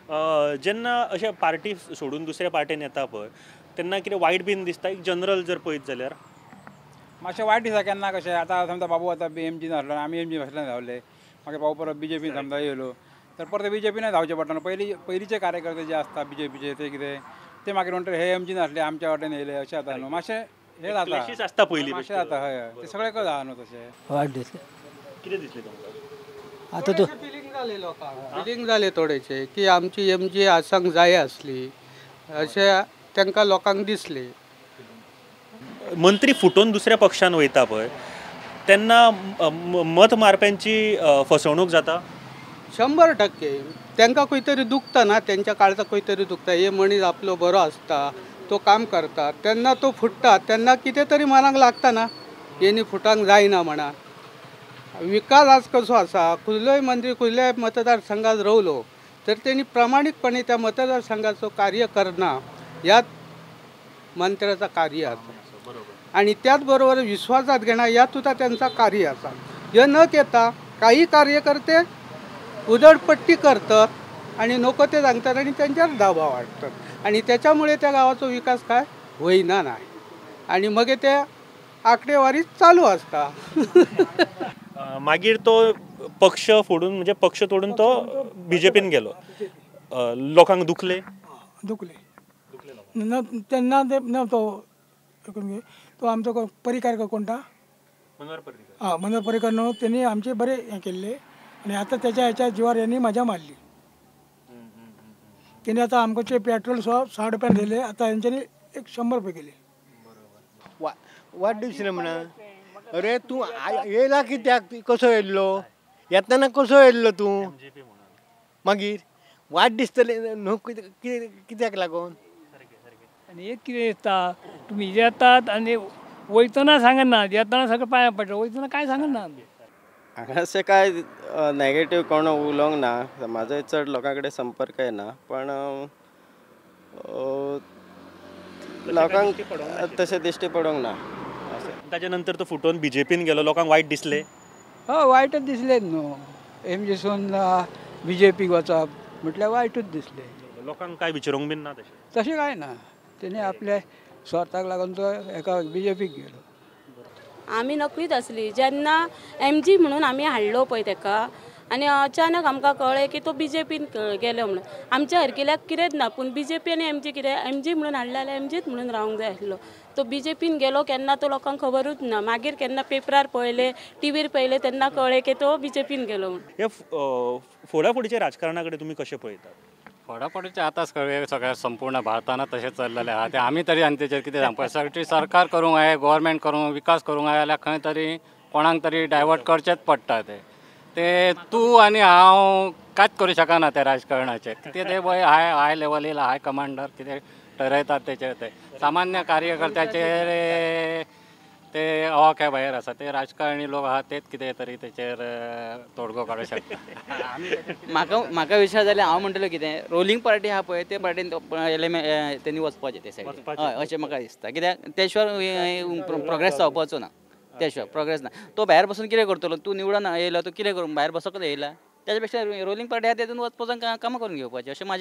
जेन्ना अशें पार्टी सोडून दुसऱ्या पार्टीन येता पळय तेन्ना कितें वायट बीन दिसता एक जनरल जर पळयत जाल्यार? मातशें वायट दिसता केन्ना कशें आतां समजा बाबू आतां एम जीन आसलो आमी एम जी फाटल्यान धांवले, मागीर बाबू परत बी जे पीन समजा येयलो तर परत बी जे पीनच धांवचें पडटा. पयलीं पयलींचे कार्यकर्ते जे आसता बी जे पीचे ते कितें ते मागीर म्हणटा हे एम जीन आसले आमच्या वाटेन येयले अशें जाता न्हू, मातशें हें जाता आसता पयलीं मातशें जाता. हय हय ते सगळें जाता न्हू तशें. वायट दिसलें. कितें दिसलें तुमकां? आतां तो फिलिंग जालें लोकांक, फिलिंग जालें थोडेशें की आमची एम जी आसंक जाय आसली अशें तांकां लोकांक दिसलें. मंत्री फुटोवन दुसऱ्या पक्षान वयता पळय तेन्ना मत मारप्यांची फसवणूक जाता? 100%. तांकां खंय तरी दुखता ना, तेंच्या काळजाक खंय तरी दुखता. हे मनीस आपलो बरो आसता, तो काम करता, तेन्ना तो फुट्टा तेन्ना कितें तरी मनाक लागता ना, हेणी फुटांक जायना म्हणा. विकास आज कसो आसा, कुर्लेय मंत्री कुर्ल्याय मतदारसंघात रावलो तर तेणी प्रामाणीकपणे त्या मतदारसंघाचो कार्य करना ह्या मंत्र्याचा कार्य आसा आणि त्याचबरोबर विश्वासात घेणं ह्या सुद्धा त्यांचा कार्य आसा. हे न घेता काही कार्यकर्ते उधळपट्टी करतात आणि नको ते सांगतात आणि त्यांच्यावर दबाव वाढतात आणि त्याच्यामुळे त्या गावाचो विकास काय होईना नाही आणि मग ते आकडेवारी चालू आसता. मागीर तो पक्ष फोडून म्हणजे पक्ष तोडून तो बीजेपीन गेलो, लोकांक दुखले? दुखले तेन्ना ना तो तो आमचो परिकार कोणता मनोहर पर्रीकर, हां मनोहर पर्रीकर न्हू, तेणी आमचे बरे हें केल्ले आनी आतां तेच्या हेच्या जिवार हेणी मजा मारली. तेणी आतां आमकां पेट्रोल 60 रुपयान दिले, आतां हेंच्यांनी 100 रुपये केले. वाट दिसलें म्हणा, अरे तूं येयला कित्याक, कसो येयल्लो, येतना कसो येयल्लो तूं, मागीर वाट दिसतलें न्हू कित्याक लागून. आनी एक कितें दिसता तुमी येतात आनी वयतना सांगना, येतना सगळें पांयां पडटा, वयतना कांय सांगना. हांगासर कांय नॅगेटीव कोण उलोवंक ना, म्हाजोय चड लोकां कडेन संपर्क येना, पण लोकांक तशें दिश्टी पडूंक ना. ताच्या नंतर तो फुटोवन बीजेपीन गेलो, लोकांक वायट दिसलें? हय वायटच दिसलें न्हू, एम जीसून बीजेपीक वचप म्हटल्यार वायटूच दिसलें. लोकांक कांय विचारूंक बीन ना तशें? तशें कांय ना, तेणी आपल्या स्वार्थाक लागून तो एका बीजेपीक गेलो. आमी नकळीत आसली जेन्ना एम जी म्हणून आमी हाडलो पळय तेका आनी अचानक आमकां कळ्ळें की तो बीजेपीन गेलो म्हणून. आमच्या हरकिल्याक कितेंच ना, पूण बीजेपी आनी एम जी कितें, एम जी म्हणून हाडले जाल्यार एम जीच म्हणून रावंक जाय आसलो. तो बीजेपीन गेलो केन्ना तो लोकांक खबरूच ना, मागीर केन्ना पेपरार पळयलें, टिवीर पळयलें तेन्ना कळ्ळें की तो बीजेपीन गेलो म्हणून. हे फोडाफोडीच्या राजकारणा कडेन तुमी कशें पळयतात? फोडाफोडीचें आतांच सगळ्या संपूर्ण भारतान तशें चल्लेलें आहा, तें आमी तरी आनी तेचेर कितें सांगपा, सगळी सरकार करूंक जाय, गोवोरमेंट करूंक, विकास करूंक जाय जाल्यार खंय तरी कोणाक तरी डायवर्ट करचेंच पडटा. तें ते तूं आनी हांव कांयच करूं शकना त्या राजकारणाचेर, कितें ते पळय हाय हाय लेवलीर हाय कमांडर कितें ठरयतात तेचेर, ते सामान्य कार्यकर्त्याचेर ते अवाक्या भायर आसा. ते राजकारणी लोक आहा तेच कितें तरी तेचेर तोडगो काडूंक शकता. म्हाका म्हाका विचार जाल्यार हांव म्हणटलो कितें, रोलिंग पार्टी आहा पळय ते पार्टीन तेणी वचपाचें ते सायडीन, हय अशें म्हाका दिसता. कित्याक ते शिवाय प्रोग्रेस जावपाचो ना, त्या शिवाय प्रोग्रेस ना. तो भायर बसून कितें करतलो, तूं निवडून येयलो तूं कितें करूं भायर बसकच येयला, त्याच्या पेक्षा रोलिंग पार्टी आहा तेतून वचपाचो कामां करून घेवपाचें अशें म्हाजें.